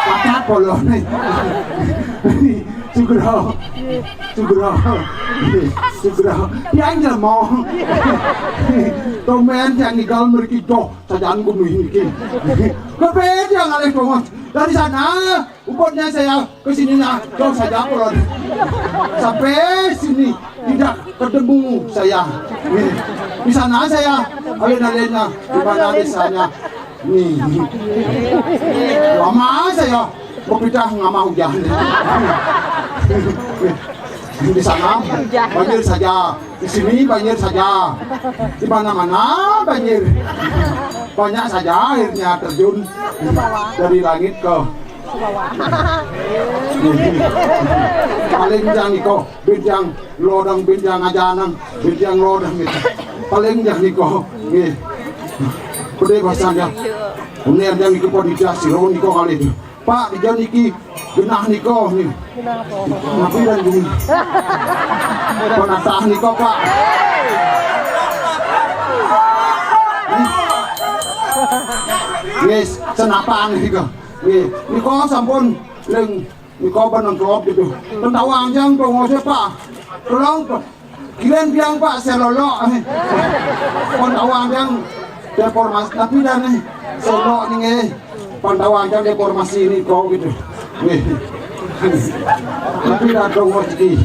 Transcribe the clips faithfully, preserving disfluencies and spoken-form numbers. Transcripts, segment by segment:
Pakat polon. Sugro. Sugro. Sugro. Yang jelema. Tomen yang ngigal mriki doh sajaan gumi niki. Kepet yang alih, Bos. Dari sana, uputnya saya ke sininya, jauh saja polon. Sampai sini tidak ketemu saya. Nih, di sana saya, alena-alena, di mana desanya. Nih, lama saya berpindah ngamah hujan. Di sana banjir saja, di sini banjir saja, di mana-mana banjir. Banyak saja airnya terjun dari langit ke Paling jang niko, benjang lodang, benjang ajanan, benjang lodang gitu. Paling jang niko, nggih. Pede basang ya. Uner jang niko pon ija siro niko kali itu. Pak, ija niki genah niko nih. Napi dan gini. Penatah niko, Pak. Yes, senapan niko. Nggih, nika sampun ring nika benengkop gitu. Pentawang jang tongose, Pak. Tolong, Pak. Kilen biang, Pak, selolok. Pentawang jang deformasi, tapi dan selolok nih, nggih. Pentawang jang deformasi nika gitu. Nggih. Tapi dan tongos iki.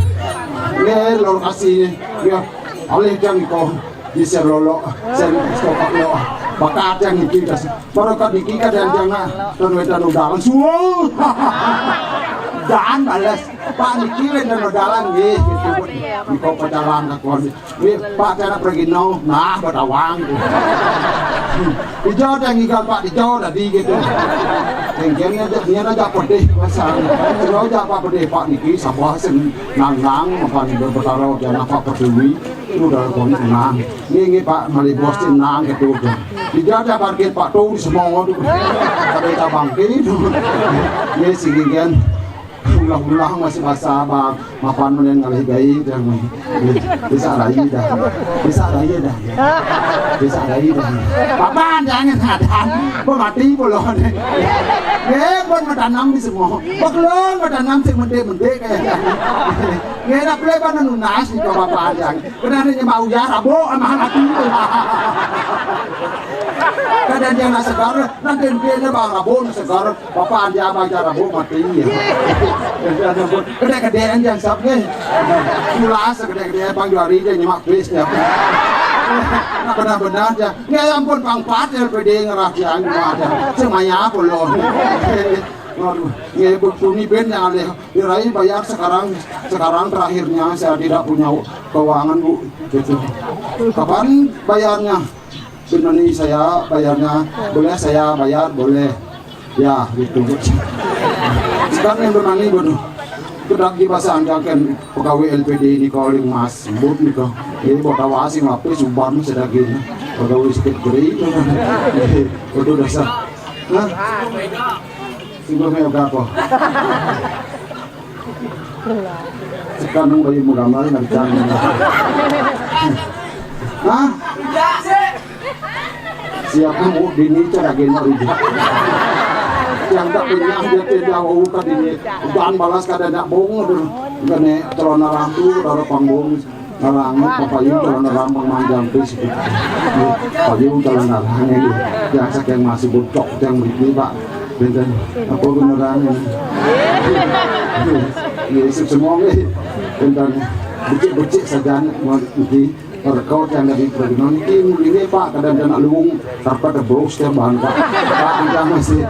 Nggih, lokasi. Ya, alih jang nika. Di selolok, sel stokok lo. Bakat yang niki das. Barokat niki kadang jana, dan wedan udalan suul. Dan balas, Pak niki wedan udalan nggih gitu. Niko pajalan kakuan. Nggih, Pak cara pergi no, nah, badawang. Dijauh yang ngigal, Pak, dijauh tadi gitu. Yang dia aja pedih pasang. Dijauh aja, Pak, pedih, Pak niki sabar sing nang-nang mapan Betaro jana, Pak, peduli. Udah kau nang. Nggih, nggih, Pak, malih bos nang gitu. Dijajah parkir Pak tuh di semua tuh. Ada cabang ke itu. Nggih, sini kan. Ulah-ulah masih masa, Bang. Mapan menen ngalih gai dah. Bisa rai dah. Bisa rai dah. Bisa rai dah. Papan jangan ada. Kok mati bolon. Nggih, pun matanam di semua. Beklon matanam sing mentik-mentik kayak. Nggih, nak boleh mana nunas di papan jangan. Kena dia nyembah ujar, rabuk, amahan mati. Kadang dia nak segar, nanti dia nyembah rabuk, nak segar. Bapak dia baca rabuk, mati ya. Kena-kena yang sab ni. Ulas, kena-kena bang juari dia nyemak pis dia. Nak benar-benar dia. Ya ampun, bang pat, ya pede ngerah dia, nyemak dia. Semaya pulon. Waduh, ya, begini ben yang alih. Dirai bayar sekarang, sekarang terakhirnya saya tidak punya keuangan, Bu. Gitu. Kapan bayarnya? Benar nih saya bayarnya. Boleh saya bayar? Boleh. Ya, gitu. Sekarang yang berani, Bu. Kedaki bahasa angkakan pegawai L P D ini calling mas, but nih kok. Jadi buat awasi ngapain subar nih sedaging. Pegawai sakit geri. Waduh dasar. Hah? Singgung ya berapa? Sekarang bayi muda mari nak bicara. Hah? Siapa mau dini cara gini ribu. Yang tak punya dia tidak mau kan dini. Dan balas kada nak bong tu. Kene celana rambu, dara panggung. Ngarang papayu celana rambang manjang pis. Payu celana rambang ini. Yang saking masih bocok yang begini, Pak. Benten apa beneran ini? Yesus semua ni. Benten becik-becik saja ni. Rekod yang dari Pradino ni ini, Pak, kadang kena luung, dapat bros tiap bahan, Pak. Pak, kita masih.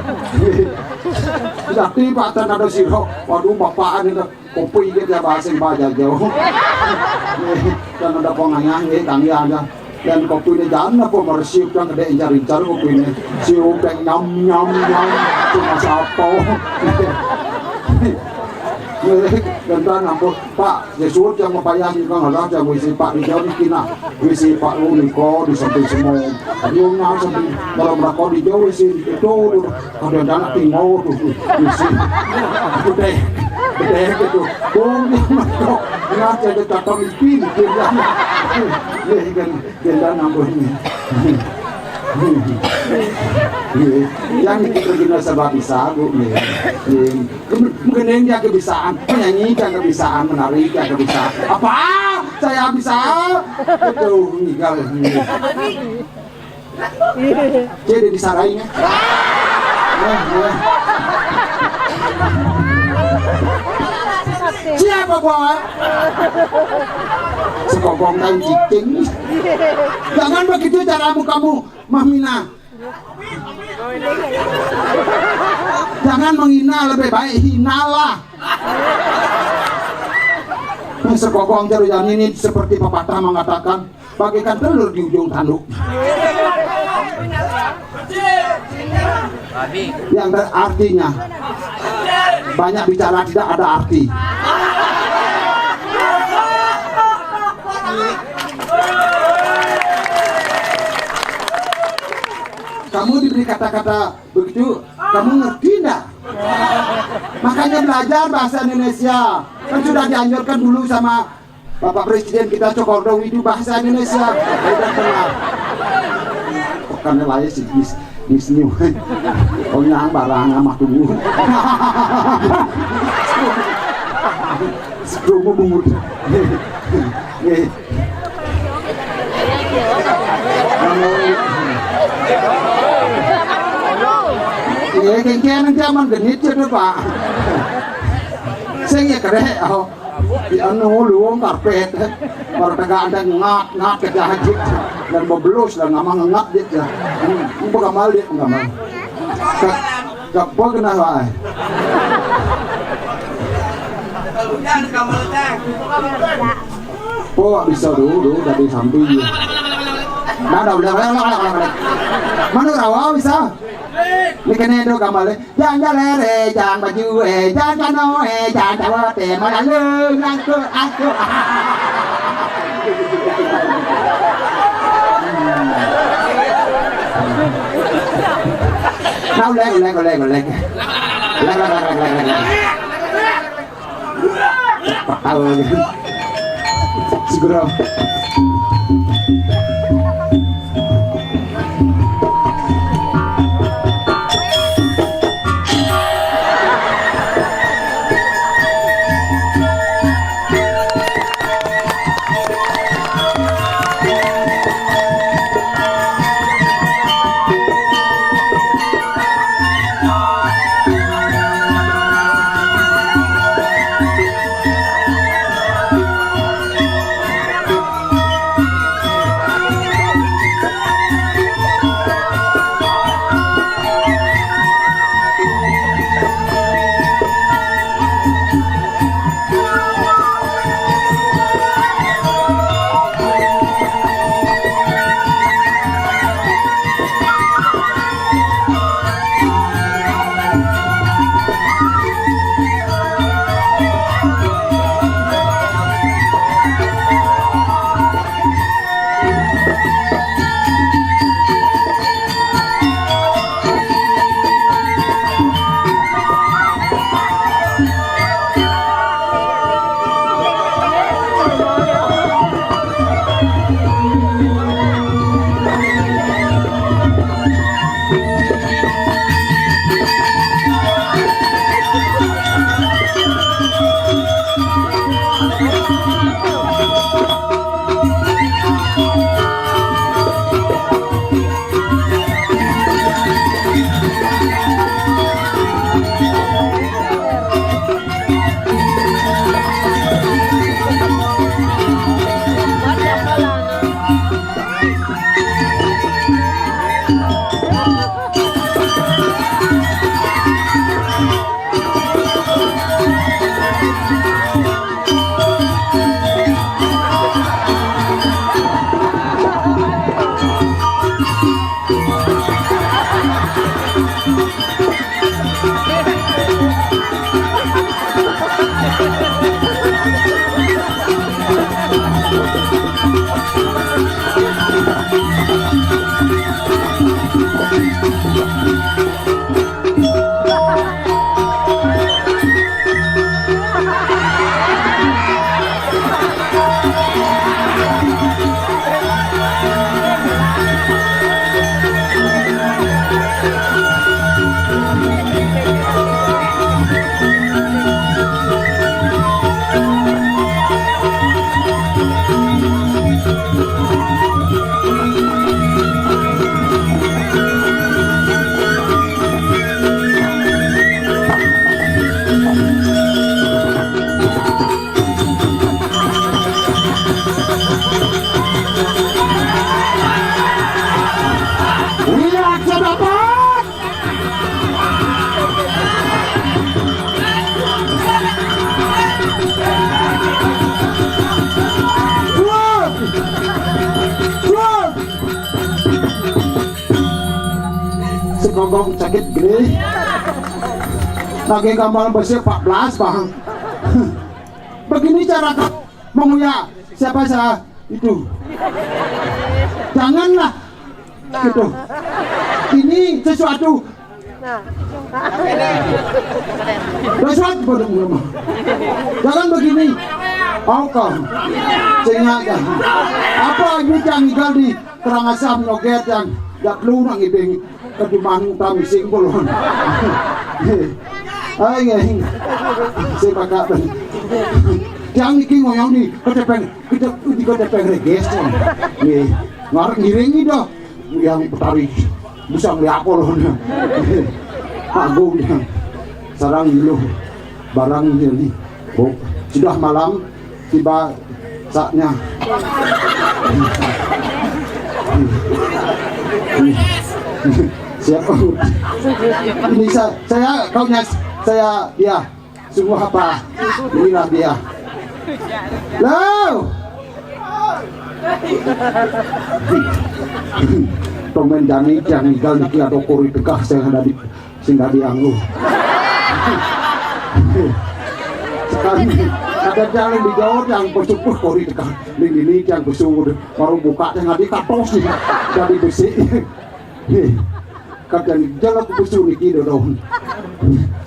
Tapi Pak, tak ada sirok. Waduh, bapak ni dah kopi ke dia bahasa bahasa jauh. Dan ada pengayang, eh, tanggi ada. Dan kopi ni jangan apa meresip dan kedek incar-incar kopi ni. Si Upeng nyam, nyam, nyam. Cuma siapa? Dan ampun, Pak, ya suruh yang mapayah ni kan ada yang wisi Pak di jauh ni kina. Wisi Pak lu ni ko di samping semua. Dia nyam samping dalam rako di jauh wisi itu tu. Ada anak tinggal tu. Wisi. Betul. Betul gitu. Bung dia masuk. Nak jadi datang ipi dia. Dia kan dia dah nambah ni. Nggih. Yang kita guna sebab bisa, Bu, nggih. Nggih. Mungkin yang jaga bisaan, menyanyi jaga bisaan, menari jaga bisaan. Apa? Saya bisa? Itu, ngigal. Nggih. Jadi disarainya. Siapa, Bos? Sekokong kan cicing. Jangan begitu caramu kamu, Mahmina. Jangan menghina, lebih baik hinalah. Ini sekokong ceruyan ini seperti pepatah mengatakan, bagaikan telur di ujung tanduk. Yang ter- artinya, banyak bicara tidak ada arti. Kamu diberi kata-kata begitu, kamu ngerti nggak? Makanya belajar bahasa Indonesia. Kan sudah dianjurkan dulu sama Bapak Presiden kita, Joko Widodo, itu bahasa Indonesia. Udah kenal. Bukannya lain sih, mis, mis new. Oh, yang barang sama tubuh. Sepromo bungut. Nggih. Nggih, kengkian zaman genit ya, Pak. Sing ya kerek, oh. Di anu, luwung karpet. Baru tegak ada ngat, ngat ke jahit. Dan bebelus dan ngamang ngat dia. Hmm, ini pegamal dia, pegamal. Ke, ke apa kena, Pak? Oh, bisa dulu, dulu dari samping. Nah, dah, udah, udah, udah, udah, udah. Mana rawa bisa? Ini kena itu gambarnya. Jangan jalere, jangan baju, eh, jangan kano, eh, jangan cawat, eh, mana lu ngangkut, angkut. Nah, ulang, ulang, ulang, ulang. Ulang, ulang, ulang, ulang, ulang. Tahu lagi. Segera. Sakit gede. Pakai gambar besi empat belas, Bang. Begini cara kamu menguyak siapa saya itu. Janganlah gitu. Ini sesuatu. Sesuatu pada ulama. Jangan begini. Kau kau. Sehingga apa ini yang tinggal di Karangasem noget yang jak lu nak ngibing keduman utami sing bolon. Ai ngeng. Saya pakai. Yang niki ngoyong di ketepeng, ketep di ketepeng reges. Nih, ngarep ngiringi dah. Yang petari bisa ngeliat apa loh. Agung yang sarang lu barang ini. Bu, sudah malam tiba saatnya. Siap. Ini saya, saya kaunya saya dia. Sungguh apa? Inilah dia. Lo. Pemain Dani yang tinggal niki ada kori tegah saya ada di sehingga dianggu. Sekarang ada jalan di Jawa yang bersyukur kori tegah. Ini yang bersyukur baru buka yang ada katos nih. Jadi besi. Nih, kadang jalan aku busu niki dodong.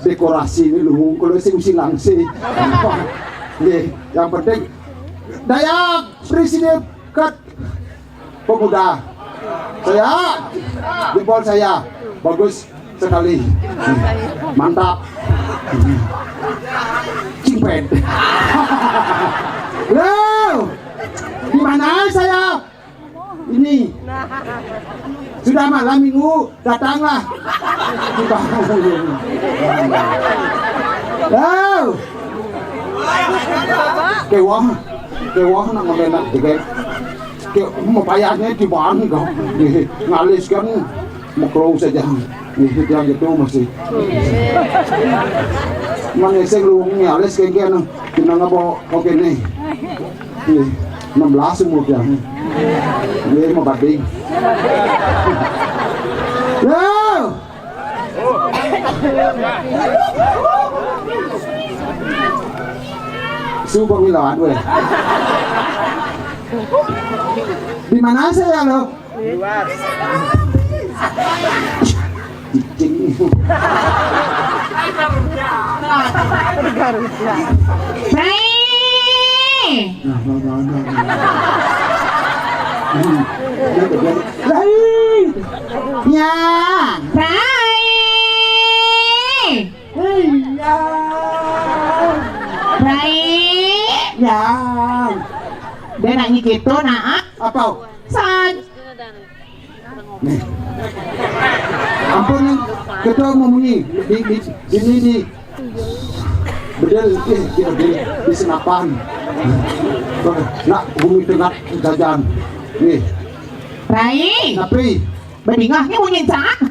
Dekorasi ini lu kalau sing silang sih. Nih, yang penting daya presiden kat pemuda. Saya, jempol saya. Bagus sekali. Mantap. Cingpet. Lo, di mana saya? Ini. Sudah malam minggu, datanglah. Kita. Tahu. Kewah, kewah nak ngomel nak dikit. Ke mau payahnya di mana kau? Ngalis kan makro saja. Itu yang itu masih. Mana sing lu ngalis kengken. Kenapa kau kene? Ih, enam belas umur dia. Ini mau bading. Yo! Subang Milan, weh. Di mana saya lo? Cicing. Prai. Nah, nah, nah, nah, nah. Rai. Ya, Prai. Hei, ya. Prai. Ya. Dia nanya gitu, nah. Apa? San. Nih. Ampun nih, kita mau munyi di, di, di sini di bedel, eh, di, di, di senapan. Nak bumi tengah jajan. Nih. Rai. Tapi bedingah ni munyi cak.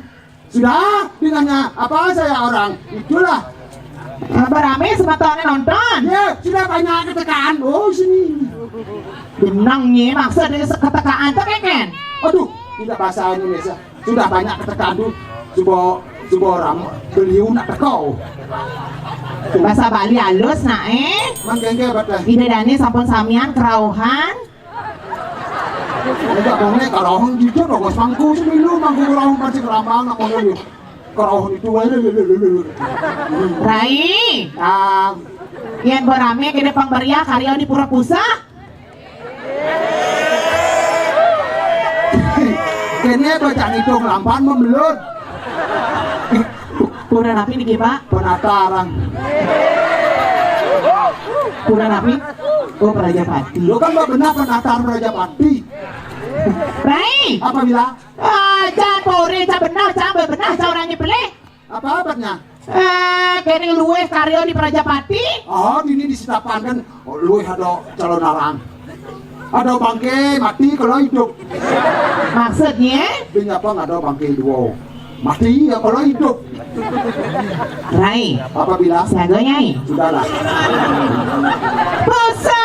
Sudah, dia nanya apa saya orang. Itulah. Berame semetonnya nonton. Ya, sudah banyak ketekaan. Oh, sini. Benang ni maksud dari ketekaan tu kan? Aduh, tidak bahasa Indonesia. Sudah banyak ketekaan tu. Subo subo ram beliau nak tekau. Bahasa Bali halus nak eh. Manggengge batah. Ida dani sampun samian kerauhan. Enggak boleh kalau orang jujur bagus mangku semilu mangku orang pasti kerambang nak ngomong dia. Kerauhan itu aja. Rai. Ah, yang berame kena pemberian karya di Pura Pusat. Kene bacaan itu lampan membelut. Pura napi niki, Pak? Penataran. Pura napi? Oh, Prajapati. Lo kan mbak benar penatar Prajapati. Rai. Apabila? Ah, jangan pore, jangan benar, jangan benar, jangan orang nyepelih. Apa abadnya? Eh, kene luwih karya di Prajapati. Oh, ini di Sitapan kan luwih ada calon arang. Ada bangke mati kalau hidup. Maksudnya? Dia nyapa nggak ada bangke dua. Mati ya kalau hidup. Rai. Apabila? Siaga nyai. Sudahlah. Pusat.